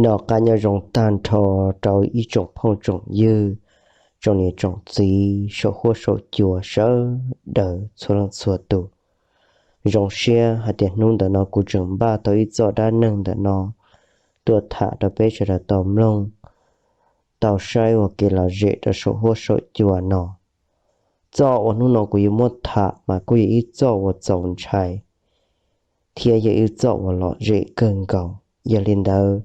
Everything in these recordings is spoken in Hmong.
Noj qab nyob zoo tag nrho rau ib tsoom phooj tsoom ywg, tsoom niam tsoom txiv saum huab saum cua sawv daws txhua leej txhua tus. Zoo siab hais tias hnub ntawm no kuv tseem npaj tau ib txoj dab neeg ntawm no tuaj tham rau peb sawv daws tau mloog, tau saib ua kev lom zem rau saum huab saum cua no. Txoj uas hnub no kuv yuav muab tham mas kuj yog ib txoj uas txaus ntshai thiab yog ib txoj uas lom zem kawg nkaus. Yog li ntawd,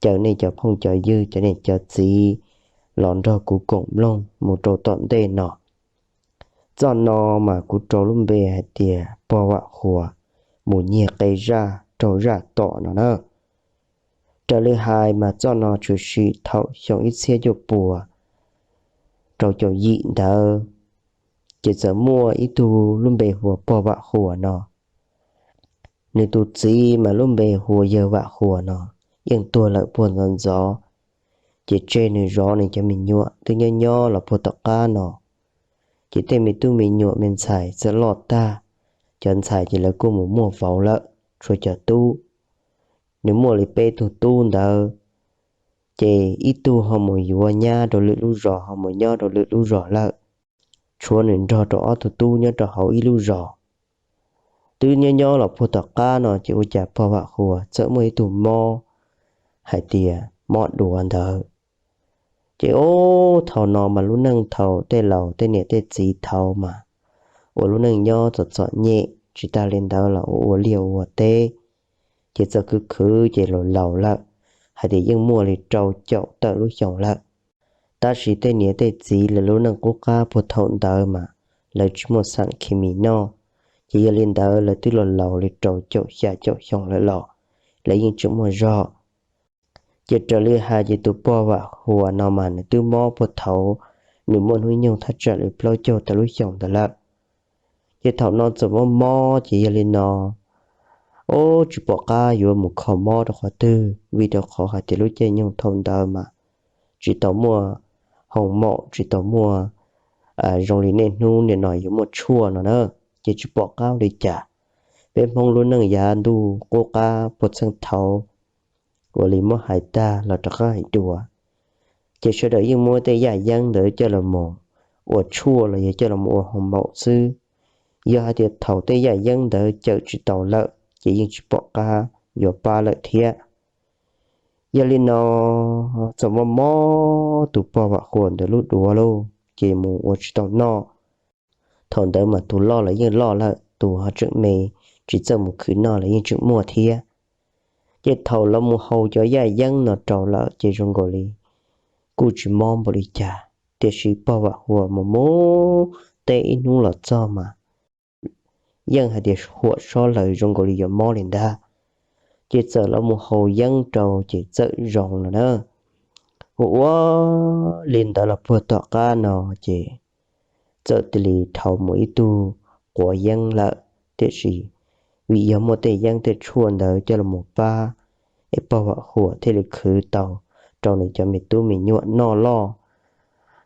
caw nej cov phooj cov ywg, cov niam cov txiv los nrog kuv koom mloog mus rau tom ntej no. Txoj no mas kuv rau lub npe hais tias pog Vam Huas mus nyiag qe zaj raug zaj tom no na. Raws li hais mas txoj no tshwm sim thaum xyoo ib txhiab cuaj puas rau caum yim ntawd, ces txawm muaj ib tug lub npe hu ua pog Vam Huas no. Nws tus txiv mas lub npe hu ua yawg Vam Huas no, yeej tuag lawm puag ntxov ntxov, ces tseg nws zov nws cov me nyuam twb nyob nyob los puag tom qab no. Ces tej me tub me nyuam me ntxhais txawm loj tag, cov ntxhais ces lawv kuj mus muaj vauv lawm, tshuav cov tub. Nws muaj li peb tug tub ntawd, ces ib tug ho mus yuav nyab rau lwm lub zos, ho mus nyob rau lwm lub zos lawm. Tshuav nws nrog rau ob tug tub nyob rau hauv ib lub zos. Twb nyob nyob los puag tom qab no ces ua cas pog Vam Huas txawm muaj ib tug mob hais tias mob duav ntawd. Ces ub, thaum no mas lub neej thaum tej laus tej niam tej txiv thaud mas ua lub neej nyob txom txom nyem, tsis tas li ntawd los ua ua liaj ua teb, ces txawm khwv khwv ces laus laus lawm, hais tias yeej muaj li rau caum tawm lub xyoo lawm. Tab sis tej niam tej txiv lawv lub neej qub qab puag thaum ntawd mas lawv tsis muaj xeem khes mis noj, ces yog li ntawd lawv twb los laus li rau caum xya caum xyoo lawm los lawv yeej tseem muaj zog. Ces raws li hais ces tus pog Vam Huas no mas nws twb mob puag thaum nws muaj hnub nyoog thaj tsam li plaub caug tawm lub xyoo ntawd lawm. Ces thaum no txawm mob mob ces yog li no, ub, tsis pom qab yuav mus kho mob rau qhov twg, vim rau qhov hais tias lub caij nyoog thaum ntawd mas tsis tau muaj hoo maum, tsis tau muaj zoo li niaj hnub nim no yuav muaj tshuaj no na, ces tsis pom qab ua li cas. Peb Hmoob lub neej yav ntuj qub qab puag txheej thaud ua li muab hais tag los rov qab hais dua, ces sawv daws yeej muab tej yaj yeeb ntawd coj los mus ua tshuaj los yog coj los mus ua hoo maum xwb. Yog hais tias thaum tej yaj yeeb ntawd cawm tsis tau lawm ces yeej tsis pom qab yuav pab lawm thiab. Yog li no, txawm mob mob tus pog Vam Huas ntawd lub duav lauj, ces mus ua tsis tau noj. Thaum ntawd mas tus loj los yeej loj lawm, tus ho tseem me tsis txawj mus khwv noj los yeej tseem muaj thiab. Ces thaum lawv mus haus cov yaj yeeb no rau lawm ces zoo nkaus li kuj tsis mob npaum li cas, tiam sis pog Vam Huas mus mus teb ib hnub los txog mas yeej hais tias huam sob laws zoo nkaus li yuav mob li ntag. Ces txawm lawv mus haus yeeb rau ces txawm zoo no na. Ua ua li ntawd los puag tom qab no ces txawm cia li dhau mus ib tug quav yeeb lawm, tiam sis vim yog muaj tej yeeb tej tshuaj ntawd coj los mus pab, es pog Vam Huas thiaj li khwv tau rau nws cov me tub me nyuam noj loj.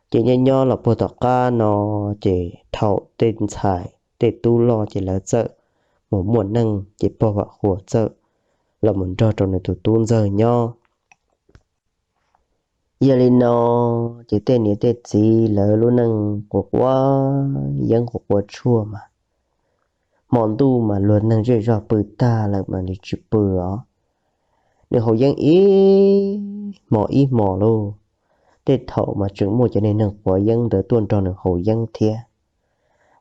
Ces nyob nyob los puag tom qab no ces thaum tej ntxhais tej tub loj ces lawv txawm mus muaj neej, ces pog Vam Huas txawm los mus nrog rau nws tus tub ntxawg nyob. Yog li no ces tej niam tej txiv lawv lub neej quav quav yeeb quav quav tshuaj mas hmo ntuj mas luag neeg zej zog pw tag lawm mas nws tsis pw os. Nws haus yeeb ib hmo ib hmo lauj. Tej thaum mas tseem muaj cov niag neeg quav yeeb ntawd tuaj nrog nws haus yeeb thiab,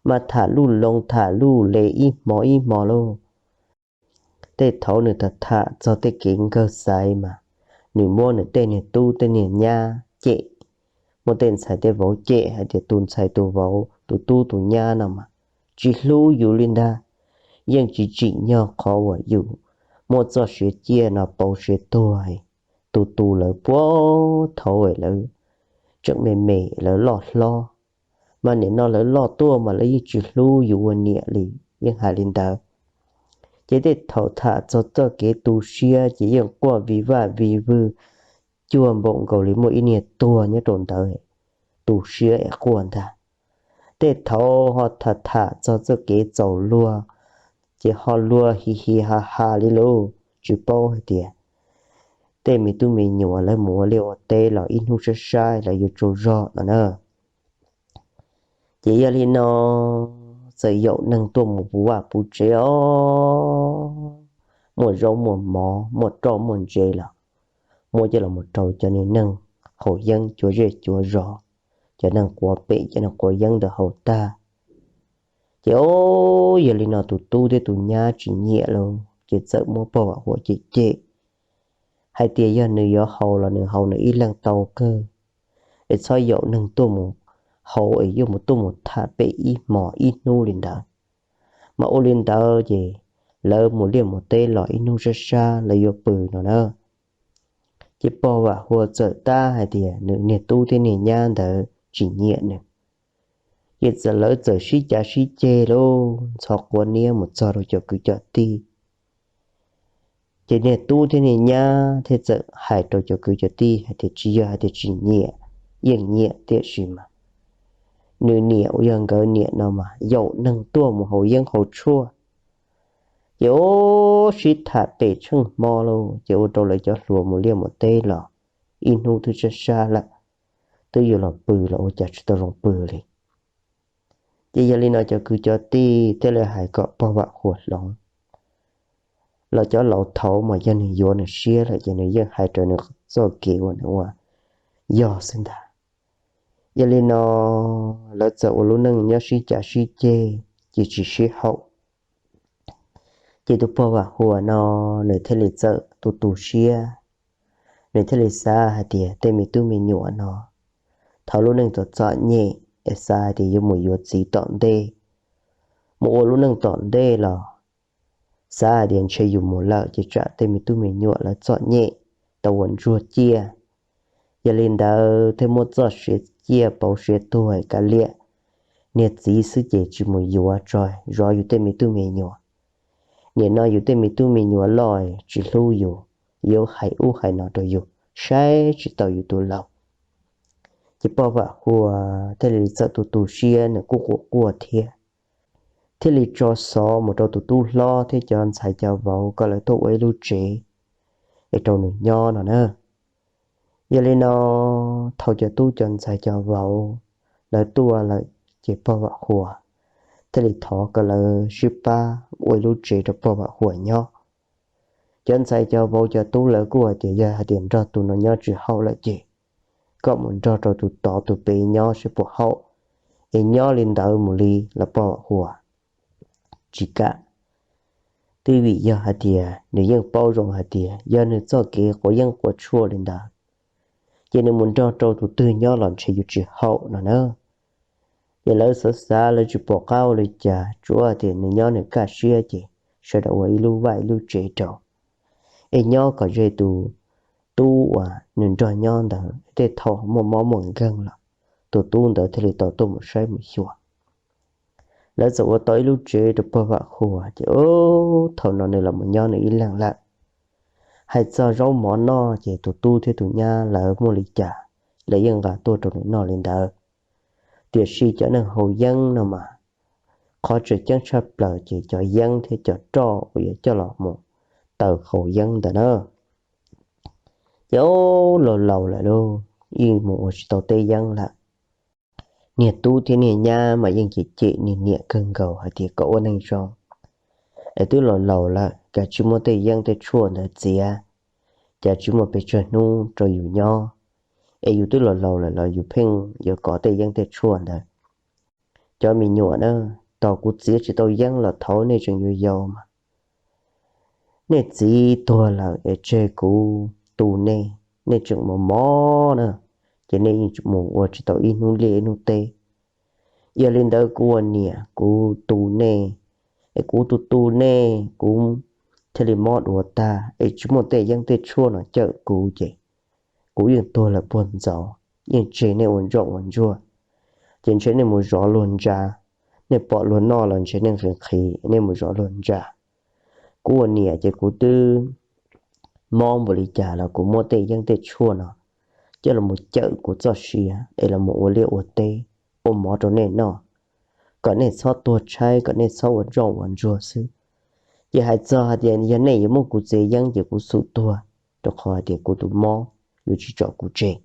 mas tham luj loo tham luj le ib hmo ib hmo lauj. Tej thaum nws tham tham txog tej kev nkawg xaiv mas nws muab nws tej niag tub tej niag nyab cem, muab tej ntxhais tej vauv cem hais tias tus ntxhais tus vauv tus tub tus nyab no mas tsis hlub yus li ntag, yeej tsis tsim nyog qhov uas yus muaj txoj sia ciaj no pauv sia tuag. Tus tus lawv puag thaum lawv tseem me me lawv loj hlob, mas nim no lawv loj tuaj mas lawv yeej tsis hlub yus ua niam li, yeej hais li ntawd. Ces tej thaum tham txog txoj kev tu siab ces yeej quaj vij vaj vij vwg, cuag npaum nkaus li muaj ib niag tuag nyob rau ntawd, tu siab es quaj ntag. Tej thaum ho tham tham txog txoj kev txaus luag, ces ho luag hi hi ha ha li lauj, tsis paub hais tias tej me tub me nyuam lawv mus ua liaj ua teb los ib hnub sab sab lawv yuav tsaug zog no na. Ces yog li no, txawm yaum neeg tuaj mus puv vaj puv tsev os, muaj zaub muaj mov muaj roj muaj ntsev los muab coj los mus rau cov niag neeg haus yeeb cuav zej cuav zos, cov neeg quav pem cov neeg quav yeeb ntawd haus tag. Ces o, yog li no tus tub thiab tus nyab tsis nyiam lauj, ces txawm muab pog Vam Huas cem cem hais tias yog nws yuav haus los nws haus nws ib leeg tau kawg, es txhob yaum neeg tuaj mus haus es yuav mus tuaj mus tham pem ib hmos ib hnub li ntawd. Mas ua li ntawd ces lawv mus liaj mus teb los ib hnub sab sab lawv yuav pw no na. Ces pog Vam Huas txawm tab hais tias nws niag tub thiab niag nyab ntawd tsis nyiam nws. Ces txawm lawv txawm sib cav sib ceg lauj, ntxhov quav niab mus txog rau cov kwv cov tij. Ces niag tub thiab niag nyab thiaj txawm hais rau cov kwv cov tij hais tias tsis yog hais tias tsis nyiam, yeej nyiam tiam sis mas nws niam uas yog nkawd niam no mas yaum neeg tuaj mus haus yeeb haus tshuaj. Ces o, sib tham pem tsheej hmo lauj, ces ua rau lawv cov hluas mus liaj mus teb los ib hnub twb sab sab lawm, twb yuav los pw los ua cas tsis tau zoo pw li. Ces yog li no cov kwv cov tij thiaj li hais kom pog Vam Huas hloov. Los cov laus thaud mas yog nws yuav nws siab lawm ces nws yeej hais raws nws txoj kev uas nws ua yog xwb ntag. Yog li no lawv txawm ua lub neej nyob sib cav sib ceg ces tsis sib haum. Ces tus pog Vam Huas no nws thiaj li txawm tu tu siab, nws thiaj li xav hais tias tej me tub me nyuam no thaum lub neej txom txom nyem es xav hais tias yuav mus yuav txiv tom ntej, mus ua lub neej tom ntej los xav hais tias ntshe yus mus lawm ces tsam tej me tub me nyuam lawv txom nyem tau ua ntsuag ciaj. Yog li ntawd thiaj muab txoj sia ciaj pauv siab tuag kav liam niag txiv xwb ces tsis mus yuav tso zov yus tej me tub me nyuam. Nim no yus tej me tub me nyuam loj tsis hlub yus, yuav hais ub hais no rau yus, saib tsis taus yus tus laus. Ces pog Vam Huas thiaj li txawm tu tu siab, nws kuj quaj quaj thiab, thiaj li tso xov mus rau tus tub hlob thiab cov ntxhais cov vauv kom lawv tuaj ua ib lub tsev es rau nws nyob no na. Yog li no thaum cov tub cov ntxhais cov vauv lawv tuaj lawm ces pog Vam Huas thiaj li thov kom lawv sib pab ua ib lub tsev rau pog Vam Huas nyob. Cov ntxhais cov vauv cov tub lawv kuj hais tias yog hais tias nrog tus no nyob tsis haum lawm ces koj mus nrog rau tus tod tus pem nyob seb puas haum, es nyob li ntawd mus li los pog Vam Huas tsis kam. Twb vim yog hais tias nws yeej paub zoo hais tias yog nws txoj kev quav yeeb quav tshuaj li ntawd, ces nws mus nrog rau tus twg nyob los ntshe yuav tsis haum no na. Ces lawv xav xav lawv tsis pom qab ua li cas, tsuav tias nws nyob nws kaj siab ces sawv daws ua ib lub vaj ib lub tsev rau, es nyob kom ze tus tub uas nws nrog nyob ntawd tej thaum muaj mob muaj nkeeg los tus tub ntawd thiaj li tau tuaj mus saib mus xyuas. Lawv txawm ua tau ib lub tsev rau pog Vam Huas ces thaum no nws los mus nyob nws ib leeg lawm. Hais txog zaub mov noj ces tus tub thiab tus nyab lawv muaj li cas lawv yeej nqa tuaj rau nws noj li ntawd. Tiam sis cov neeg haus yeeb no mas qhov tseem ceeb tshaj plaws ces cov yeeb thiab cov roj uas yuav coj los mus taws haus yeeb ntawd na. Ces laus laus lawm lauj, yeej mus ua tsis tau tej yeeb lawm. Niag tub thiab niag nyab mas yeej cem cem niag niam kawg nkaus hais tias kom ua neeg zoo, es twb laus laus lawm kav tsij muab tej yeeb tej tshuaj ntawd txiav, cas tsis muaj pes tsawg hnub rau yus nyob, es yus twb laus laus lawm los yus pheej yuav kov tej yeeb tej tshuaj ntawd. Cov me nyuam na, tos kuv txiav tsis tau yeeb los thaud nej tseem yuav yau mas. Nej txiv tuag lawm es tseg kuv tu nej, nej tseem mos mos na, ces nej yeej mus ua tsis tau ib hnub liaj ib hnub teb. Yog li ntawd kuv ua niam kuv tu nej, es kuv tu tu nej kuv thiaj li mob duav tag, es tsis muaj tej yeeb tej tshuaj no cawm kuv ces kuv yeej tuag lawm puag ntxov, yeej tseg nej ua ntsoj ua ntsuag. Ces ntshe nej mus zov luag ntsa, nej pom luag noj los ntshe nej nqhis nqhis, nej mus zov luag ntsa. Kuv ua niam ces kuv twb mob npaum li cas los kuv muab tej yeeb tej tshuaj no coj los mus cawm kuv txoj sia es los mus ua liaj ua teb, ua mov rau nej noj, kom nej txhob tuag tshaib, kom nej txhob ua ntsoj ua ntsuag xwb. Ces hais txog hais tias yog nej yuav muab kuv txiav yeeb ces kuv xum tuag, rau qhov hais tias kuv tus mob yuav tsis tso kuv tseg.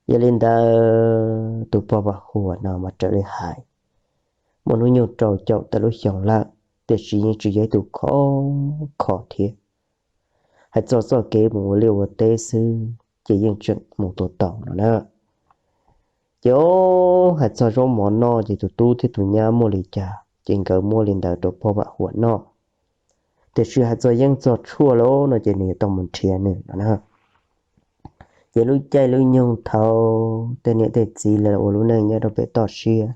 Yog li ntawd tus pog Vam Huas no mas raws li hais, muaj hnub nyoog rau caum tawm lub xyoo lawm, tiam sis yeej tsis yog ib tug khov kho thiab. Hais txog txoj kev mus ua liaj ua teb xwb ces yeej tseem mus tua taus no na. Ces hais txog zaub mov noj ces tus tub thiab tus nyab muaj li cas ces nkawd muab li ntawd rau pog Vam Huas noj. Tiam sis hais txog yeeb txog tshuaj lawm no ces nws yuav tau mus nrhiav nws no na. Ces lub caij lub nyoog thaud tej niam tej txiv lawv ua lub neej nyob rau pem toj siab,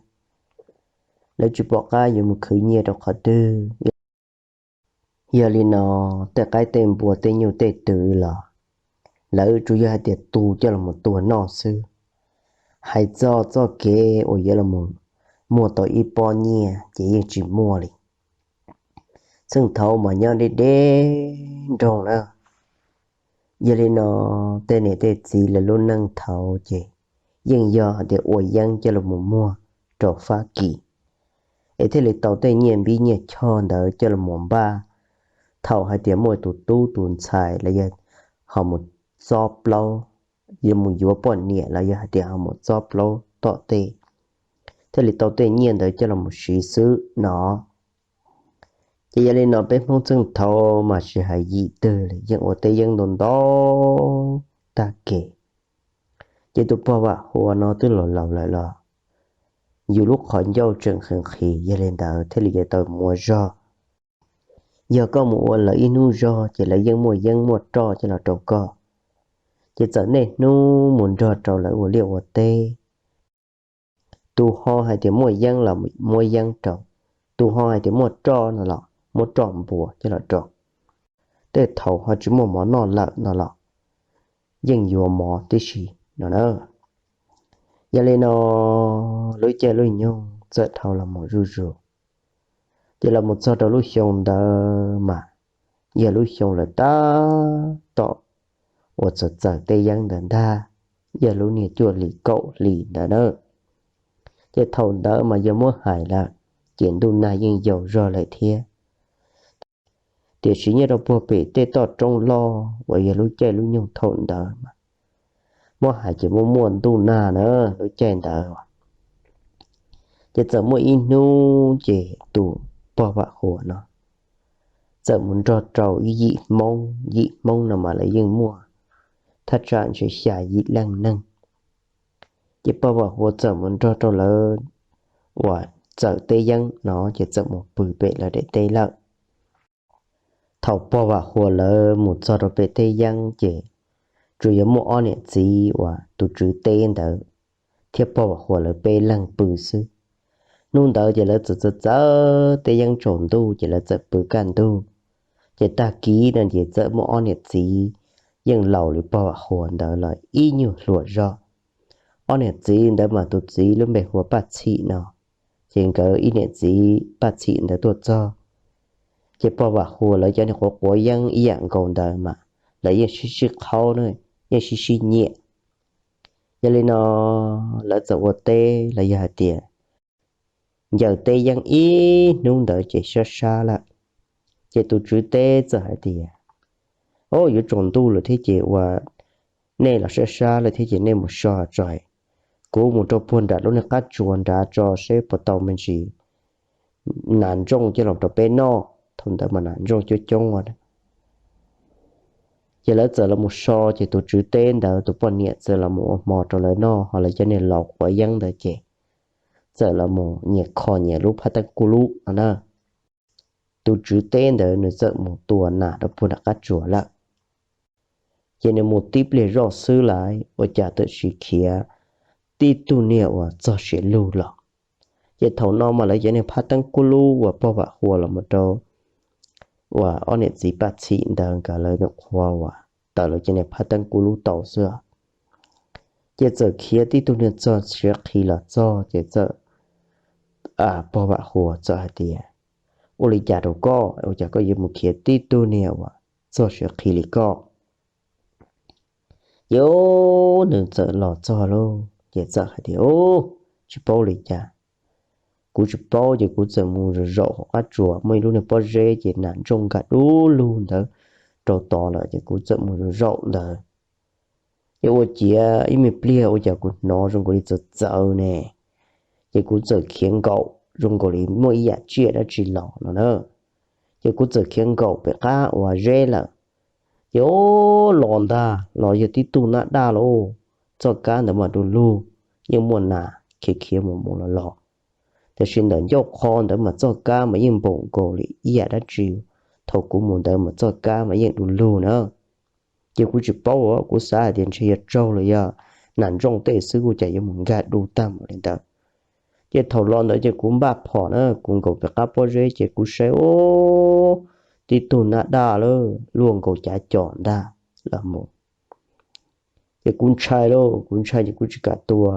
lawv tsis pom qab yuav mus khwv nyiaj rau qhov twg. Yog li no, tej qaib tej npua tej nyuj tej twm los lawv tsuas yog hais tias tu coj los mus tua noj xwb. Hais txog txoj kev uas yuav los muag tau ib pob nyiaj ces yeej tsis muaj li. Txheej thaud mas nyob deb deb nroog na. Yog li no, tej niam tej txiv lawv lub neej thaud ces yeej yog hais tias ua yeeb coj los mus muag rau Fab Kis, es thiaj li tau tej nyiaj npib nyiaj choj ntawd coj los mus npaj. Thaum hais tias muaj tus tub tus ntxhais los yog ho mus txob plaub, yuav mus yuav poj niam los yog hais tias ho mus txob plaub tom tej, thiaj li tau tej nyiaj ntawd coj los mus siv xwb no. Ces yog li no peb Hmoob txheej thaud mas tsis hais yim twg li yeej ua teb yeeb ntau ntau tag kev. Ces tus pog Vam Huas no twb laus laus lawm los yus lub qhov ncauj tseem nqhis nqhis, yog li ntawd thiaj li yuav tau mus ua zog. Yog koj mus ua lawv ib hnub zog ces lawv yeej muaj yeeb muaj roj coj los rau koj. Ces txawm niaj hnub mus nrog rau lawv ua liaj ua teb, tus ho hais tias muaj yeeb los muab yeeb rau, tus ho hais tias muaj roj no los muab roj npua coj los rau. Tej thaum ho tsis muaj mov noj lawm no los yeej yuav mov tib si no na. Yog li no, lub caij lub nyoog txawm dhau los mus zuj zus, ces los mus txog rau lub xyoo ntawd mas yog lub xyoo lawv tab tom uas txawm txawm tej yeeb ntawd ntag, yog lub niag cuaj hlis kaum hlis ntawd na. Ces thaum ntawd mas yog muab hais lawm, ces ntuj nag yeej yau zog lawm thiab. Tiam sis nyob rau puag pem tej toj roob loj uas yog lub caij lub nyoog thaum ntawd mas muab hais ces muaj muaj ntuj nag na lub caij ntawd. Ces txawm muaj ib hnub ces tus pog Vam Huas no txawm mus nrog rau ib yim Hmoob, yim Hmoob no mas lawv yeej muaj thaj tsam ntshe xya yim leej neeg. Ces pog Vam Huas txawm mus nrog rau lawv uas txawm teb yeeb no ces txawm mus pw pem lawv daim teb lawm. Thaum pog Vam Huas lawv mus txog rau pem teb yeeb ces tsuas yog muaj ob niam txiv uas tus tswv teb ntawd thiab pog Vam Huas lawv peb leeg pw xwb. Hnub ntawd ces lawv txawm txawm txawm teb yeeb tsaus ntuj ces lawv txawm pw kaj ntug. Ces tag kis no ces txawm muaj ob niam txiv yeej laus li pog Vam Huas ntawd los ib nyuag hluas zog. Ob niam txiv ntawd mas tus txiv lub npe hu ua Paj Txhim no, ces nkawd ib niam txiv Paj Txhim ntawd tuaj txog, ces pog Vam Huas lawv cov niag quav quav yeeb ib yam nkaus ntawd mas lawv yeej sib sib qhaub, yeej sib sib nyiam. Yog li no lawv txawm ua teb los yog hais tias ncaws teb yeeb ib hnub ntawd ces sab sab lawm. Ces tus tswv teb txawm hais tias, o, yuav tsaus ntuj lawm thiab ces uas nej los sab sab lawm thiab ces nej mus so tso, kuv mus rau puag nram lub niag qab tsuas nrad tso seb puas tau me ntsis nas ntsooj coj los rau peb noj. Thaum ntawd mas nas ntsooj coob coob ua. Ces lawv txawm los mus so, ces tus tswv teb ntawd tus poj niam txawm los mus ua hmo rau lawv noj, ho lawv cov niag laus quav yeeb ntawd ces txawm los mus nyias kho nyias lub phab teeb kuj lub no na. Tus tswv teb ntawd nws txawm mus tua nas rau puag nram qab tsuas lawm. Ces nws mus tib pliag zoj xwb lawm ua cas txawm sis khiav tib tug niag uas txog siav lug los. Ces thaum no mas lawv cov niag phab teeb kuj lub uas pog Vam Huas los mus rau uas ob niam txiv Paj Txhim ntawd nkawd lawv nyuam qhuav uas tawm lawv cov niag phab teeb kuj lub tau xwb. Ces txawm khiav tib tug niag txog siav qhi los txog ces txawm pog Vam Huas txawm hais tias, ua li cas rau koj ua cas koj yuav mus khiav tib tug niag uas txog siav qhi li koj? Ces nws txawm los txog lauj, ces txawm hais tias, tsis paub li cas, kuv tsis paub ces kuv txawm mus zaum zaum hauv qab tsuas muaj ib lub niag pob zeb ces nas ntsooj nkag dub lug ntawd, rau tod lawm ces kuv txawm mus zaum ntawd. Ces ua ciav ib me pliag ua cas kuv hnov zoo nkaus li txawv txawv ne, ces kuv txawm khiav nkaum zoo nkaus li muaj ib yam tsiaj dab tsi los no na. Ces kuv txawm khiav nkaum pem qab uas zeb lawm. Ces o, los ntag, los yog tib tug nab daj lauj. Txoj kab ntawd mas du lug, yeej muaj nas khiav khiav mus mus los los. Tiam sis ntawm ncauj qho ntawd mas txoj kab mas yeej npaum nkaus li ib yam dab tsi. Thaum kuv mus ntawd mas txoj kab mas yeej du lug na. Ces kuv tsis paub, kuv xav hais tias ntshe yog tsaug los yog nas ntsooj tej xwb ua cas yuav mus nkag du tag mus li ntawd. Ces thaum los ntawd ces kuv npaj phom na, kuv nkaum pem qab pob zeb ces kuv saib o, tib tug nab daj lawm luaj nkaus cav com ntag los mus. Ces kuv ntshai lauj, kuv ntshai ces kuv tsis kam tua.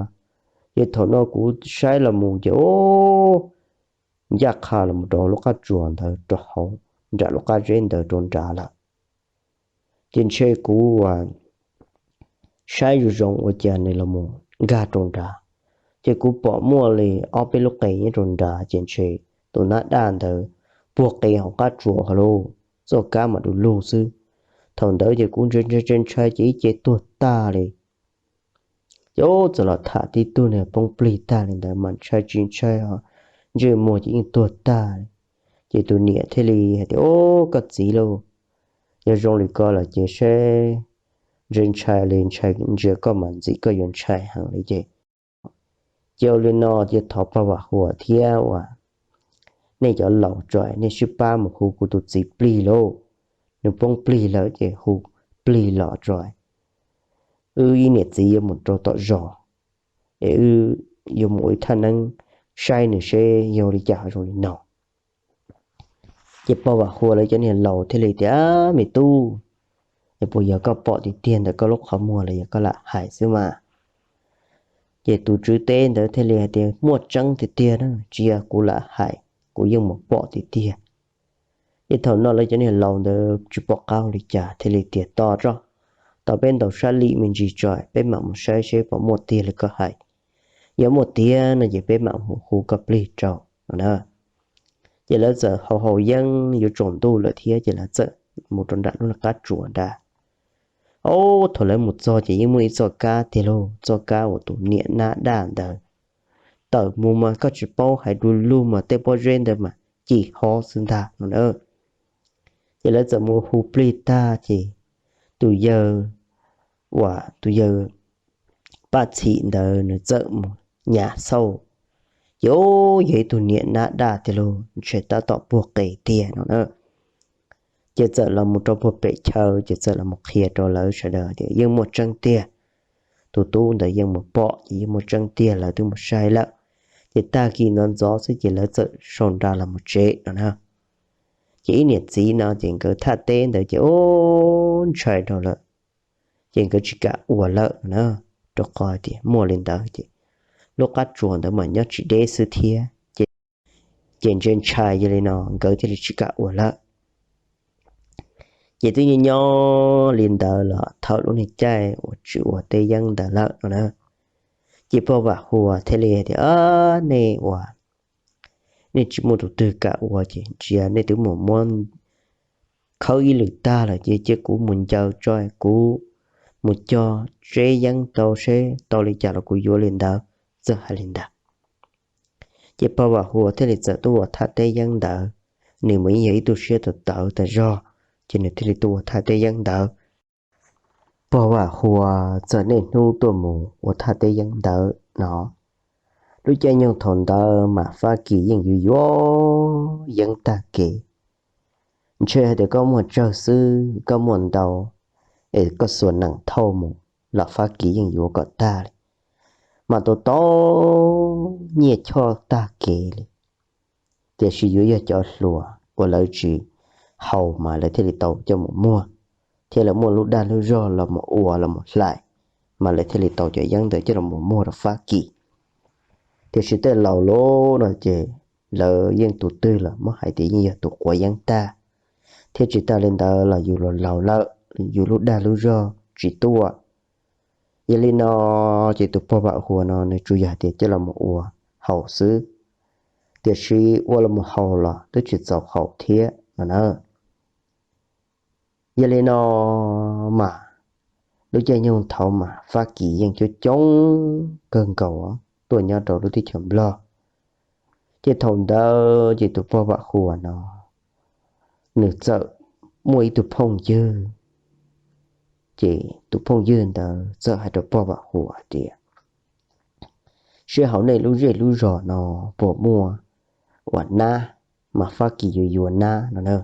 Ces thaum no kuv saib los mus ces o, ncaj qha los mus rau lub qab tsuas ntawd rau hauv, nram lub qab zeb ntawd rau nrad lawm. Ces ntshe kuv uas saib zoo zoo ua cas nws los mus nkag rau nrad, ces kuv pom muaj li ob peb lub qe nyob rau nrad ces ntshe tus nab daj ntawd puag qe hauv qab tsuas hauv lauj, txoj kab mas du lug xwb. Thaum ntawd ces kuv ntshai ntshai ntshai ntshai ces ib ce tuag tag li. Ces o, txawm los tham tib tug niag poob plig tag li ntawd mas ntshai tsis ntshai ho, ntsej muag ces yeej tuag tag li. Ces tus niam thiaj li hais tias, o, koj txiv lauj, yog zoo li ko lawm ces seb, ntshai ntshai li ntshai ntsia koj mas ntxim koj yuav ntshai heev li ces. Ces ua li no ces thov pog Vam Huas thiab uas nej cov laus tso nej sib pab mus hu kuv tus txiv plig lauj, nws poob plig lawm ces hu plig los tso. Wb ib niam txiv yuav mus rau tom zos, es wb yuav mus ua ib thaj neeb saib nws seb yog li cas ho zoo li no. Ces pog Vam Huas lawv cov niag laus thiaj li tias, me tub, es puas yog koj pom tiag tiag ntawm koj lub qhov muag los yog koj lam hais xwb mas? Ces tus tswv teb ntawd thiaj li hais tias, muaj tseeb tiag tiag na, tsis yog kuv lam hais, kuv yeej mus pom tiag tiag. Ces thaum no lawv cov niag laus ntawd tsis pom qab ua li cas thiaj li tias, tos tso, tos peb ntaus sab lim me ntsis tso peb mam mus saib seb puas muaj tiag li koj hais. Yog muaj tiag no ces peb mam mus hu koj plig rau no na. Ces lawv txawm haus haus yeeb yuav tsaus ntuj lawm thiab ces lawv txawm mus rau nram lub qab tsuas nrad. Ob, thaum lawv mus txog ces yeej muaj ib txoj kab tiag lauj, txoj kab uas tus niam nab daj ntawd tawm mus mas koj tsis paub hais du lug mas tej pob zeb ntawd mas ci hob xwb ntag no na. Ces lawv txawm mus hu plig tag ces tus yawg, uas tus yawg Paj Txhim ntawd nws txawm mus nyas xauj, ces yog ib tug niam nab daj tiag lauj, ntshe tab tom puag qe tiag no na. Ces txawm los mus rau puag pem chaw ces txawm los mus qhia rau lawv sawv daws tias yeej muaj tseeb tiag, tus tub ntawd yeej mus pom ces yeej muaj tseeb tiag, lawv twb mus saib lawm. Ces tag kis ntxov ntxov xwb ces lawv txawm sau nra los mus tsev no na. Ces ib niam txiv no ces nkawd thaj teb ntawd ces ub ntshai dhau lawm, ces nkawd tsis kam ua lawm no na, rau qhov tias muaj li ntawd ces lub qab tsuas ntawd mas nyob tsis deb xwb thiab, ces ntshai ntshai yog li no nkawd thiaj li tsis kam ua lawm. Ces twb nyob nyob li ntawd los thaum lub niag caij uas tsis ua teb yeeb ntawd lawm no na, ces pog Vam Huas thiaj li tias, nej ua, nej tsis muaj tus twg kam ua ces ntsia nej twb mus muab khawb ib lwm tag lawm ces cia kuv mus ncaws tso, kuv mus cog tseb yeeb tau seb tau li cas los kuv yuav li ntawd. Txawm hais li ntawd, ces pog Vam Huas thiaj li txawm tuaj ua thaj teb yeeb ntawd. Nws mas yeej yog ib tug siab tawv tawv tas zog, ces nws thiaj li tuaj ua thaj teb yeeb ntawd. Pog Vam Huas txawm niaj hnub tuaj mus ua thaj teb yeeb ntawd no. Lub caij nyoog thaum ntawd mas Fab Kis yeej yuav yuav yeeb tag kev. Ntshe hais tias koj muaj tsawg xwb, koj muaj ntau, es koj xuas nees thauj mus los Fab Kis yeej yuav kom tag li, mas tau tau nyiaj choj tag kev li. Tiam sis yuav yog cov hluas uas lawv tsis haus mas lawv thiaj li tau coj mus muag, thiab lawv muaj lub dag lub zog los mus ua los mus hlais, mas lawv thiaj li tau cov yeeb ntawd coj los mus muag rau Fab Kis. Tiam sis tej laus lub no ces lawv yeej tus twg los muab hais tias yeej yog tus quav yeeb tag, thiab tsis tas li ntawd los yus los laus lawm, yus lub dag lub zog tsis tuaj. Yog li no ces tus pog Vam Huas no nws tsuas yog hais tias coj los mus ua haus xwb, tiam sis ua los mus haus los twb tsis txaus haus thiab no na. Yog li no mas lub caij nyoog thaud mas Fab Kis yeej coob coob kawg nkaus tuaj nyob rau lub teb chaws Nplog. Ces thaum ntawd ces tus pog Vam Huas no nws txawm muaj ib tug phooj ywg. Ces tus phooj ywg ntawd txawm hais rau pog Vam Huas hais tias, seb hauv nej lub zej lub zos no puas muaj uas nab mas Fab Kis yuav yuav nab no na.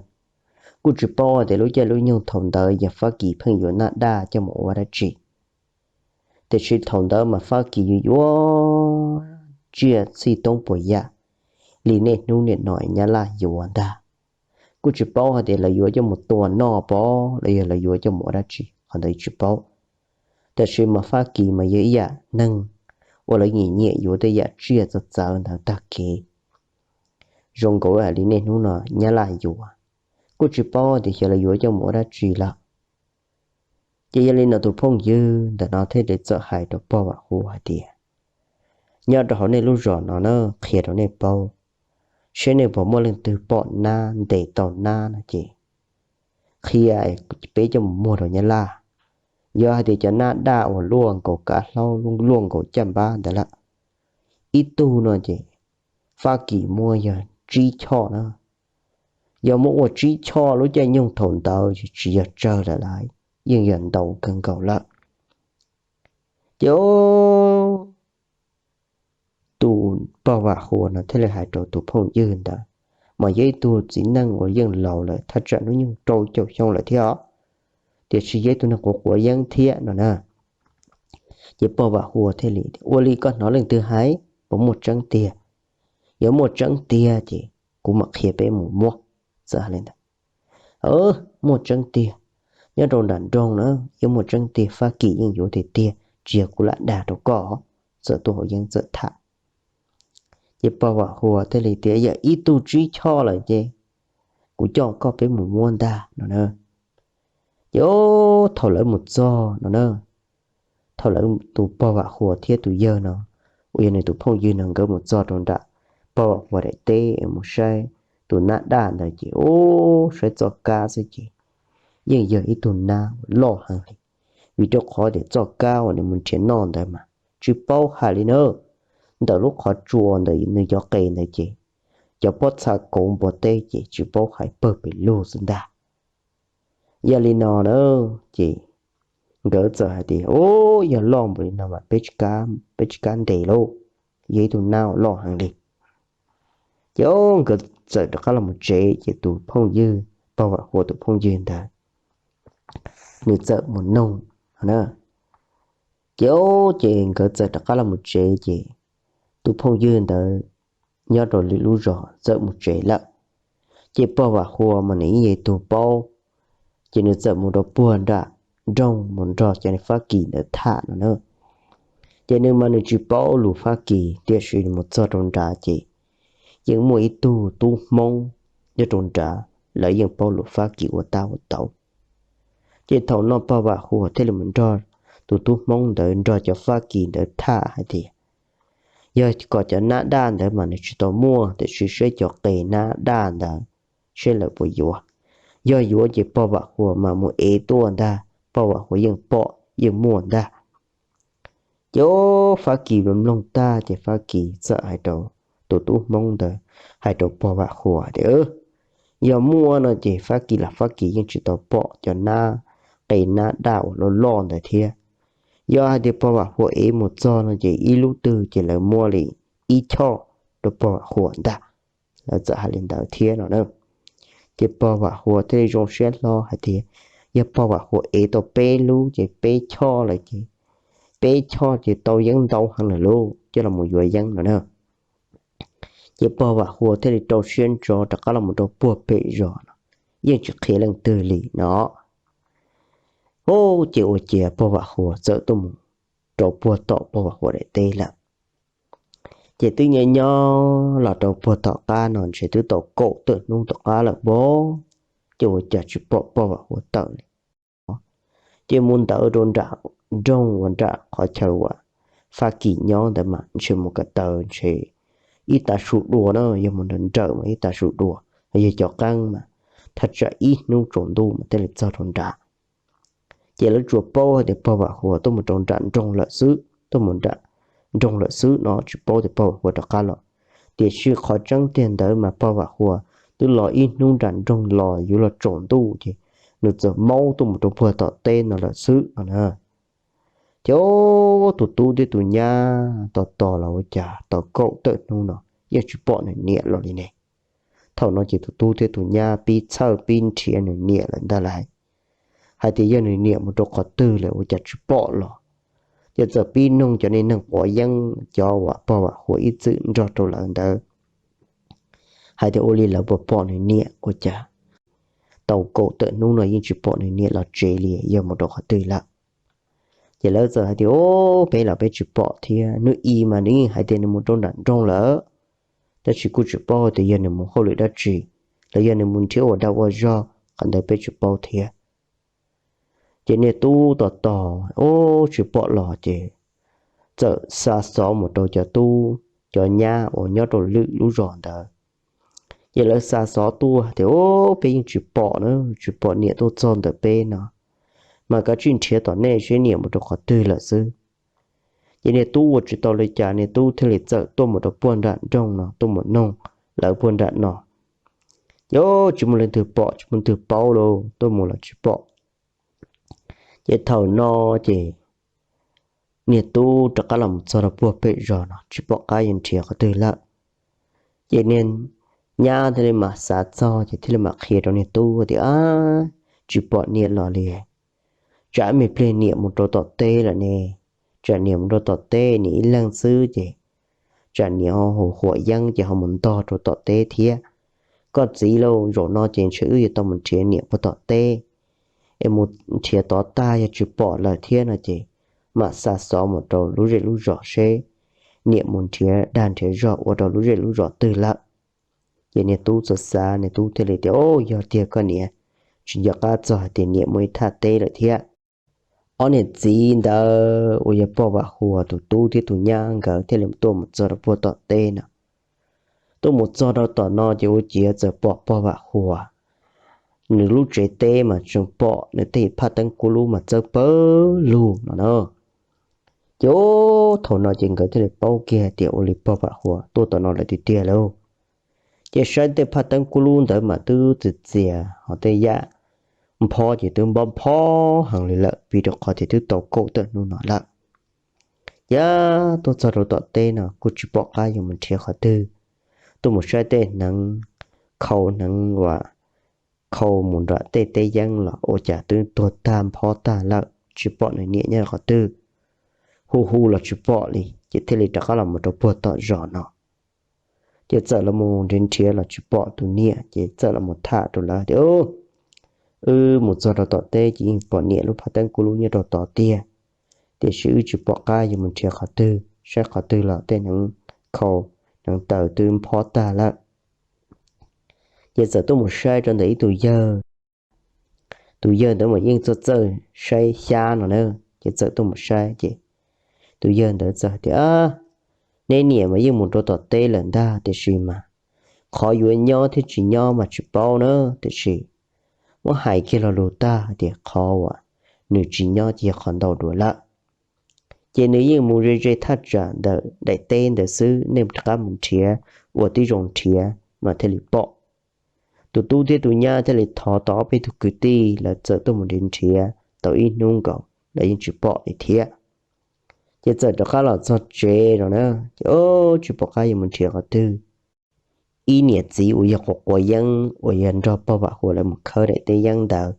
Kuj tsis paub hais tias lub caij lub nyoog thaum ntawd yog Fab Kis pheej yuav nab daj coj mus ua dab tsi. Tiam sis thaum ntawd mas Fab Kis yuav yuav tsiaj txhij toob puas yam li niaj hnub niaj no Nyab Laj yuav ntag. Kuj tsis paub hais tias lawv yuav coj mus tua noj pov los yog lawv yuav coj mus ua dab tsi, qhov ntawd tsis paub. Tiam sis mas Fab Kis mas yog ib yam neeg uas lawv nyiam nyiam yuav tej yam tsiaj txawv txawv ntawd tag kev, zoo nkaus li niaj hnub no Nyab Laj yuav. Kuj tsis paub tias xyov lawv yuav coj mus ua dab tsi lawm. Ces yog li no tus phooj ywg ntawm no thiaj li txawm hais rau pog Vam Huas hais tias, nyob rau hauv nej lub zos no na, qhia rau nej paub, seb nej puas muaj leej twg pom nab ntes tau nab no ces qhia peb coj mus muag rau Nyab Laj. Yog hais tias cov nab daj uas luaj nkaus kab hlaub, luaj nkaus caj npab ntawd lawm, ib tug no ces Fab Kis muab yog tsib choj na. Yog muab ua tsib choj lub caij nyoog thaum ntawd tsis yog tsawg lawm lauj, yeej yog ntau kawg nkaus lawm. Ces tus pog Vam Huas no thiaj li hais rau tus phooj ywg ntawd, mas yog ib tug txiv neej uas yeej laus lawm thaj tsam hnub nyoog rau caum xyoo lawm thiab os, tiam sis yog ib tug neeg quav quav yeeb thiab no na. Ces pog Vam Huas thiaj li, ua li koj hnov leej twg hais, puas muaj tseeb tiag? Yog muaj tseeb tiag ces kuv mam qhia peb mus muab. Txawm hais li ntawd, muaj tseeb tiag, nyob rau nram nroog na, yeej muaj tseeb tiag, Fab Kis yeej yuav tiag tiag, tsis yog kuv lam dag rau koj. Txawm tuaj hauv yeeb txawm tham. Ces pog Vam Huas thiaj li tias, yog ib tug tsib choj lawm ces kuv coj koj peb mus muab ntag no na. Ces thaum lawv mus txog no na, thaum lawv tus pog Vam Huas thiab tus yawg no uas yog nws tus phooj ywg no nkawd mus txog rau nram pog Vam Huas daim teb mus saib tus nab daj ntawd ces ub, saib txoj kab xwb ces yeej yog ib tug nab loj heev li, vim rau qhov tias txoj kab uas nws mus nrhiav noj ntawd mas tsis paub hais li na, ntawm lub qhov tsua ntawm nws cov qe ntawd ces cov pob txha kauv npua teb ces tsis paub hais pawg pes lug xwb ntag. Yog li no na, ces nkawd txawm hais tias, ub, yog loj npaum li no mas peb tsis kam ntes lauj, yog ib tug nab uas loj heev li. Ces nkawd txawm rov qab los mus tsev ces tus phooj ywg, pog Vam Huas tus phooj ywg ntawd, nws txawm mus noog na. Ces, ces nkawd txawm rov qab los mus tsev ces tus phooj ywg ntawd nyob rau lwm lub zos txawm mus tsev lawm. Ces pog Vam Huas mas nws yeej yog tus paub, ces nws txawm mus rau puag nram nroog mus nrog cov Fab Kis ntawd tham no na. Ces nws mas nws tsis paub lus Fab Kis, tiam sis nws mus txog rau nrad ces yeej muaj ib tug tub Hmoob nyob rau nrad, lawv yeej paub lus Fab Kis ua tab ua tau. Ces thaum no pog Vam Huas thiaj li mus nrog tus tub Hmoob ntawd nrog cov Fab Kis ntawd tham hais tias, yog kom cov nab daj ntawd mas nws tsis tau muaj, tiam sis saib cov qe nab daj ntawd seb lawv puas yuav. Yog yuav ces pog Vam Huas mas mus ev tuaj ntag, pog Vam Huas yeej pom yeej muaj ntag. Ces Fab Kis mloog tag ces Fab Kis txawm hais rau tus tub Hmoob ntawd, hais rau pog Vam Huas tias, yog muaj no ces Fab Kis los Fab Kis yeej tsis tau pom cov nab, qe nab daj uas loj loj ntawd thiab. Yog hais tias pog Vam Huas ev mus txog no ces ib lub twg ces lawv muab li ib choj rau pog Vam Huas ntag. Lawv txawm hais li ntawd thiab no na. Ces pog Vam Huas thiaj li zoo siab hlo hais tias, yog pog Vam Huas ev tau peb lub ces peb choj lawm ces, peb choj ces tau yeeb ntau heev lawm lauj, coj los mus yuav yeeb no na. Ces pog Vam Huas thiaj li rau siab ntso rov qab los mus rau puag pem zos no, yeej tsis qhia leej twg li no. Ub, ces ua ciav pog Vam Huas txawm tuaj mus rau puag tom pog Vam Huas daim teb lawm. Ces twb nyob nyob los rau puag tom qab no ntshe twb tau kaum tawm hnub tom qab lawm npog, ces ua cas tsis pom pog Vam Huas tawm li. Ces mus ntawd rau nram nroog uas nram qhov chaw uas Fab Kis nyob ntawd mas ntshe mus ko taw ntshe ib tav su dua na, yog mus nrawm nrawm mas ib tav su dua, yog cov qeeb mas thaj tsam ib hnub tsaus ntuj mas thiaj li txog rau nram. Ces lawv tsuas paub hais tias pog Vam Huas tuaj mus rau nram nroog lawm xwb, tuaj mus nram nroog lawm xwb no, tsis paub tias pog Vam Huas rov qab los. Tiam sis qhov tseeb tiag ntawd mas pog Vam Huas twb los ib hnub nram nroog los yuav los tsaus ntuj ces nws txawm maub tuaj mus rau puag tom teb no lawm xwb no na. Ces tus tub thiab tus nyab tos tos los ua cas tau kaum tawm hnub no yeej tsis pom nws niam los li ne. Thaum no ces tus tub thiab tus nyab pib txhawj pib nrhiav nws niam lawm ntag lauj, hais tias yog nws niam mus rau qhov twg lawm ua cas tsis pom los. Ces txawm pib noog cov niag neeg quav yeeb, cov uas pog Vam Huas ib txwm nrog rau lawv ntawd, hais tias ua li lawv puas pom nws niam ua cas tau kaum tawm hnub no yeej tsis pom nws niam los tsev li, yog mus rau qhov twg lawm. Ces lawv txawm hais tias, Au, peb los peb tsis pom thiab. Hnub i mas nws yeej hais tias nws mus rau nram nroog lawm, tab sis kuj tsis paub tias yog nws mus hauj lwm dab tsi, los yog nws mus nrhiav ua dag ua zog, qhov ntawd peb tsis paub thiab. Ces niag tub tos tos, Au, tsis pom los, ces txawm xa xov mus rau cov tub cov nyab uas nyob rau lwm lub zos ntawd. Ces lawv xa xov tuaj tias, Au, peb yeej tsis pom na, tsis pom niam tuaj txog ntawm peb no, mas kav tsij nrhiav tom nej seb niam mus rau qhov twg lawm xwb. Ces niag tub ua tsis tau li cas, niag tub thiaj li txawm tuaj mus rau puag nram nroog no, tuaj mus noog lawv puag nram no. Ces tsis muaj leej twg pom, tsis muaj leej twg paub li, tuaj mus los tsis pom. Ces thaum no ces niag tub rov qab los mus txog rau puag pem zos no, tsis pom qab yuav nrhiav qhov twg lawm. Ces niag nyab thiaj li mam xav txog, ces thiaj li mam qhia rau niag tub tias, Tsis pom niam los li, tsam me pliag niam mus rau tom teb lawm ne. Tsam niam mus rau tom teb, niam ib leeg xwb ces tsam niam ho hu huam yeeb ces ho mus ntog rau tom teb thiab. Koj txiv lauj, zaum no ces ntshe wb yuav tau mus nrhiav niam puag tom teb, es mus nrhiav tod tag yog tsis pom lawm thiab no ces mam xa xov mus rau lub zej lub zos seb niam mus nrhiav dag nrhiav zog ua rau lub zej lub zos twg lawm. Ces niag tub txawm xav, niag tub thiaj li tias, Au, yog tiag koj niam, tsis nco qab txog hais tias niam mus ib thaj teb lawm thiab. Ob niam txiv ntawd uas yog pog Vam Huas tus tub thiab tus nyab nkawd thiaj li tuaj mus txog rau puag tom teb no. Tuaj mus txog rau tom no ces ua ciav txawm pom pog Vam Huas nws lub tsev teb mas tseem pom nws tej phaj teeb kub lub mas txawb pawg lug no na. Ces thaum no ces nkawd thiaj li paub kiag tias ua li pog Vam Huas tuaj tom no lawm tiag tiag lauj. Ces saib tej phaj teeb kub lub ntawd mas twb txias txias, ho tej yam nphob ces twb nphob nphob heev li lawm, vim rau qhov tias twb tau kaum tawm hnub no lawm. Ces tuaj txog rau tom teb no kuj tsis pom qab yuav mus nrhiav qhov twg, tuaj mus saib tej hneev khau hneev uas khau mus nram tej teb yeeb los ua cas twb tuag tag nphob tag lawm, tsis pom nws niam nyob qhov twg. Hu hu los tsis pom li, ces thiaj li rov qab los mus rau puag tom zos no. Ces txawm los mus nrhiav nrhiav los tsis pom tus niam, ces txawm los mus tham rau lawv tias, Wb mus txog rau tom teb ces yeej pom niam lub phaj teeb kub lub nyob rau tod tiag, tiam sis wb tsis pom qab yuav mus nrhiav qhov twg, saib qhov twg los tej hneev khau hneev taws twb nphob tag lawm. Ces txawm tuaj mus saib rau ntawm ib tug yawg. Tus yawg ntawd mas yeej txawj txawj saib xyab no na, ces txawm tuaj mus saib ces tus yawg ntawd txawm hais tias, Neb niam mas yeej mus rau tom teb lawm ntag, tiam sis mas qhov yuav nyob thiab tsis nyob mas tsis paub na, tiam sis muab hais kiag lo lus tag hais tias qhov uas nws tsis nyob ces yog qhov ntau dua lawm. Ces nws yeej mus ze ze thaj tsam ntawm daim teb ntawd xwb, nej rov qab mus nrhiav ua tib zoo nrhiav mas thiaj li pom. Tus tub thiab tus nyab thiaj li thov tau ob peb tug kwv tij, lawv txawm tuaj mus nrhiav nrhiav tau ib hnub nkaus lawv yeej tsis pom li thiab. Ces txawm rov qab los txog tsev no na, ces tsis pom qab yuav mus nrhiav qhov twg. Ib niam txiv uas yog quav quav yeeb uas yog nrog pog Vam Huas lawv mus khawb daim teb yeeb ntawd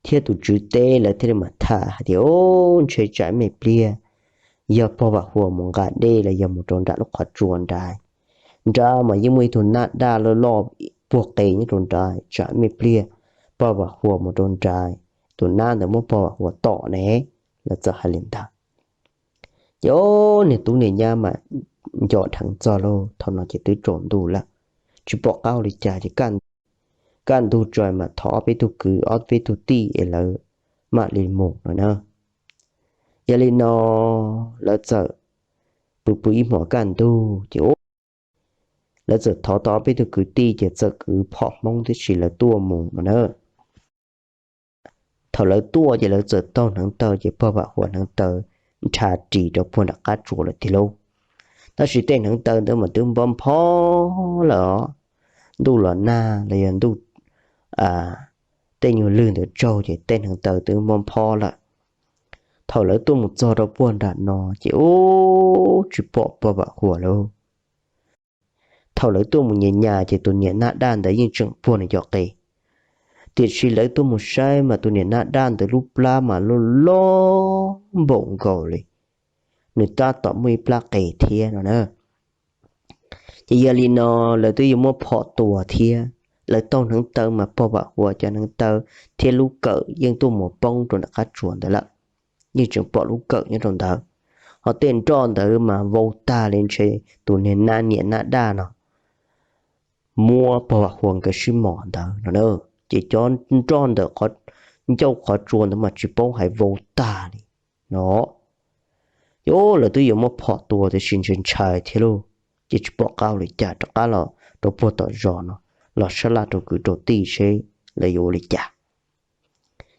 thiab tus tswv teb lawv thiaj li mam tham hais tias, Ntshe tsam me pliag yog pog Vam Huas mus nqa dej los yog mus rau nram lub qhov tsua nrad. Nrad mas yeej muaj ib tug nab daj loj loj puag qe nyob rau nrad, tsam me pliag pog Vam Huas mus rau nrad, tus nab ntawd muab pog Vam Huas tom ne. Lawv txawm hais li ntawd. Ces niag tub niag nyab mas nco dheev txog lauj, thaum no ces twb tsaus ntuj lawm, tsis pom qab ua li cas ces kaj ntug tso mas thov ob peb tug kwv ob peb tug tij es lawv mam li mus no na. Yog li no lawv txawm pw pw ib hmos kaj ntug ces ua lawv txawm thov tau ob peb tug kwv tij ces txawm kwv phom Hmoob tib si lawv tuaj mus no na. Thaum lawv tuaj ces lawv txawm taug hneev taw ces pog Vam Huas hneev taw nrhav ris rau puag nram qab tsuas lawm tiag lauj. Tab sis tej hneev taw ntawd mas twb npob nphob lawm os, ntuj los nag los yog ntuj tej nyuag lwg ntawd tsaug ces tej hneev taw twb npob nphob lawm. Thaum lawv tuaj mus txog rau puag nram no ces ub tsis pom pog Vam Huas lauj. Thaum lawv tuaj mus nyas nyas ces tus niam nab daj ntawd yeej tseem puag nws cov qe. Tiam sis lawv tuaj mus saib mas tus niam nab daj ntawd lub plab mas loj loj npaum nkaus li, nws tab tom muaj ib plab qe thiab no na. Ces yog li no lawv twb yuav muab phom tua thiab, lawv taug hneev taw mas pog Vam Huas cov hneev taw thiab lub kawm yeej tuaj mus poob rau nram qab tsuas ntawd lawm. Yeej tseem pom lub kawm nyob rau ntawd, ho tej nroj ntawd mas vau tag li ntshe tus niag nab niam nab daj no muab pog Vam Huas nkawd sib mos ntawd no na. Ces cov nroj ntawm ncauj qhov tsua ntawd mas tsis paub hais vau tag li no. Ces lawv twb yuav muab phom tua tiam sis ntshai ntshai thiab lauj, ces tsis pom qab ua li cas rov qab los rau puag tom zos no, los sab laj rau kwv rau tij seb lawv yuav ua li cas.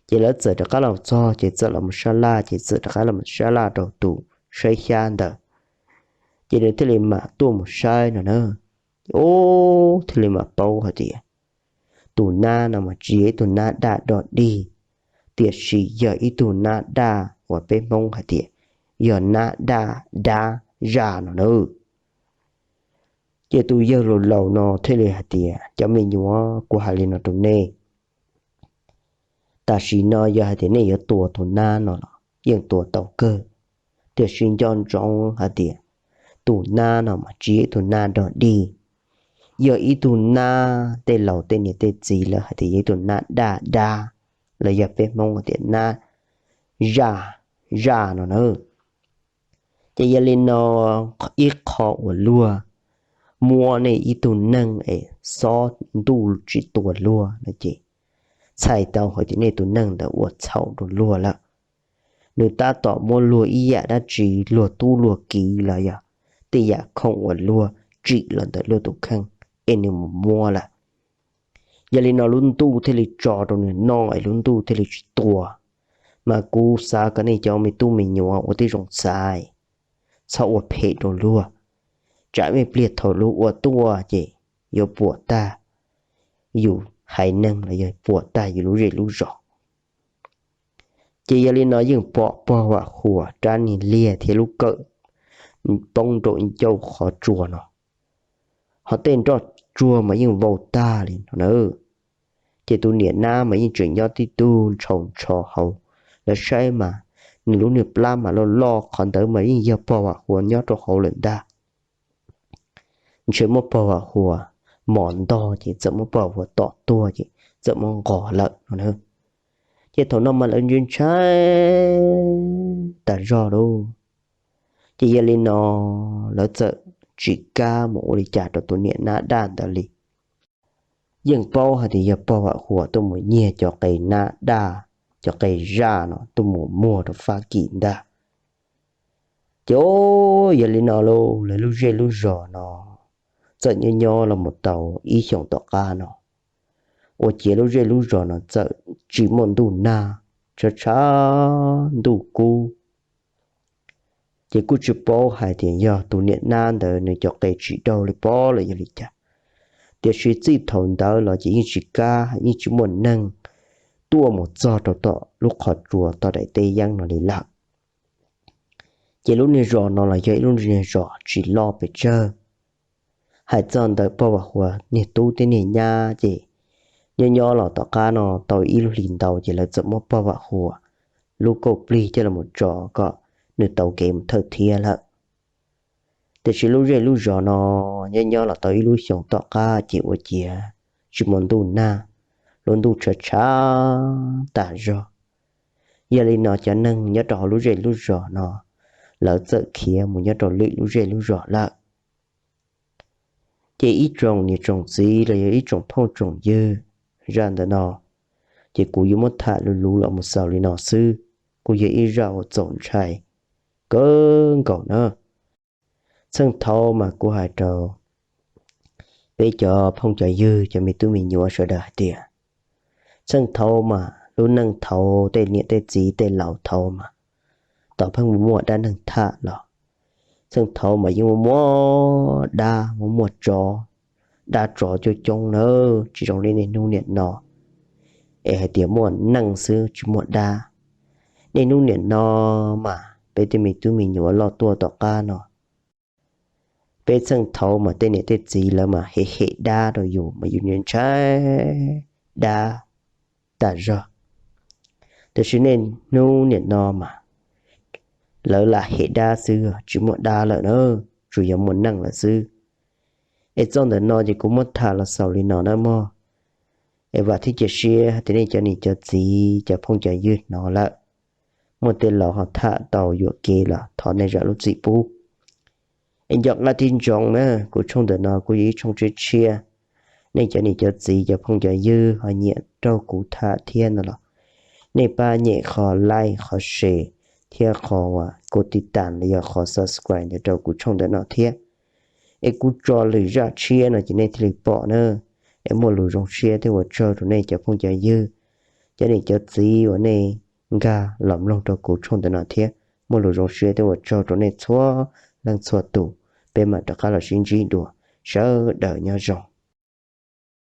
Ces lawv txawm rov qab los txog ces txawm los mus sab laj, ces txawm rov qab los sab laj rau tus saib xyab ntawd, ces nws thiaj li mam tuaj mus saib no na. Ub, thiaj li mam paub hais tias tus nab no mas tsis yog ib tug nab daj dog dig, tiam sis yog ib tug nab daj uas peb Hmoob hais tias yog nab daj dab zaj no na. Ces tus yawg laus laus no thiaj li hais tias, cov me nyuam, kuv hais li no rau nej, tam sim no yog hais tias nej yuav tua tus nab no los yeej tua tau kawg, tiam sis nco ntsoov hais tias tus nab no mas tsis yog ib tug nab dog dig, yog ib tug nab tej laus tej niam tej txiv lawv hais tias yog ib tug nab daj dab, los yog peb Hmoob hais tias nab zaj zaj no na. Ces yog li no, ib qho uas luag muab nej ib tug neeg es xob ntuj tsis tua luag no ces txhais tau hais tias nej tus neeg ntawd ua txhaum rau luag lawm. Nws tab tom muab luag ib yam dab tsi, luag tub luag kiv los yog tej yam khoom uas luag tsim los ntawm luag tus kheej es nws mus muab lawm. Yog li no lub ntuj thiaj li tso rau nws noj es lub ntuj thiaj li tsis tua. Mas kuv xav kom nej cov me tub me nyuam ua tib zoo xaiv, txhob ua phem rau luag, tsam ib pliag thaum luag ua tuaj ces yuav puas tag yus haiv neeg los yog puas tag yus lub zej lub zos. Ces yog li no yeej pom pog Vam Huas rab niag liag thiab lub kawm poob rau ncauj qhov tsua no, ho tej nroj tsuag mas yeej vau tag li no na. Ces tus niam nab mas yeej tseem nyob tib tug ntshaus ntsho hauv, lawv saib mas nws lub niag plab mas loj loj, qhov ntawd mas yeej yog pog Vam Huas nyob rau hauv lawm ntag. Ntshe muab pog Vam Huas mos ntog ces txawm muab pog Vam Huas tom tuag ces txawm muab nqos lawm no na. Ces thaum no mas lawv ntshai ntshai tas zog lauj. Ces yog li no lawv txawm tsis kam mus ua li cas rau tus niam nab daj ntawd li. Yeej paub hais tias yog pog Vam Huas tuaj mus nyiag cov qe nab daj, cov qe zaj no tuaj mus muag rau Fab Kis ntag. Ces yog li no lauj, lawv lub zej lub zos no txawm nyob nyob los mus tau ib xyoos tom qab no, ua ciav lub zej lub zos no txawm tsis muaj ntuj nag, tshav tshav ntuj kub. Ces kuj tsis paub hais tias yog tus niam nab ntawd nws cov qe tsis daug li pob los yog li cas, tiam sis txij thaum ntawd los ces yeej tsis kam, yeej tsis muaj neeg tuaj mus txog rau tom lub qhov tsua toj daim teb yeeb no li lawm. Ces lub niag zos no los yog ib lub niag zos tsis loj pes tsawg. Hais txog ntawm pog Vam Huas niag tub thiab niag nyab ces nyob nyob los tom qab no tau ib lub hlis ntau ces lawv txawm muab pog Vam Huas lub kauj plig coj los tso kom nws tau kev mus thawj thiab lawm. Tiam sis lub zej lub zos no nyob nyob los tau ib lub xyoos tom qab ces ua ciav tsis muaj ntuj nag, lub ntuj tshav tshav tas zog. Yog li no cov neeg nyob rau hauv lub zej lub zos no, lawv txawm khiav mus nyob rau lwm lub zej lub zos lawm. Ces ib tsoom niam tsoom txiv los yog ib tsoom phooj tsoom ywg, zaj ntawm no ces kuv yuav muab tham luv luv los mus xaus li no xwb. Kuj yog ib zaj uas txaus ntshai kawg nkaus na. Txheej thaud mas kuv hais rau Peb cov phooj cov ywg, cov me tub me nyuam sawv daws hais tias, txheej thaud mas lub neej thaud tej niam tej txiv tej laus thaud mas tod pheej muaj dab neeg tham los. Txheej thaud mas yeej muaj muaj dab, muaj muaj tsov, dab tsov coob coob nawb, tsis zoo li niaj hnub niam no es hais tias muaj neeg xwb tsis muaj dab. Niaj hnub niam no mas peb tej me tub me nyuam loj tuaj tom qab no, peb txheej thaud mas tej niam tej txiv lawv mas hem hem dab rau yus mas yus ntshai ntshai dab tas zog. Tab sis niaj hnub niam no mas lawv lam hem dab xwb, tsis muaj dab lawm na, tsuas yog muaj neeg lawm xwb. Es txoj ntawm no ces kuv muab tham los xaus li no na mog. Es vam thiab cia siab tias nej cov niam cov txiv cov phooj cov ywg hnov lawm, muaj tej laus ho tham tau yuam kev los thov nej zam lub txim pub. Es nco qab thiab ntsoov na, kuv tshooj ntawm no kuj yog ib tshooj tshiab tshiab. Nej cov niam cov txiv cov phooj cov ywg ho nyiam raug kuv tham thiab no los nej pab nyem qhov like, qhov share thiab qhov uas kuv tiv tam los yog qhov subscribe ntawd rau kuv tshooj ntawm no thiab. Es kuv tso lwm zaj tshiab no ces nej thiaj li pom na. Es muaj lus zoo siab thiab ua tsaug rau nej cov phooj cov ywg, cov niam cov txiv uas nej nkag los mloog rau kuv tshooj ntawm no thiab. Muaj lus zoo siab thiab ua tsaug rau nej txhua leej txhua tus. Peb mam rov qab los sib ntsib dua, sawv daws nyob zoo.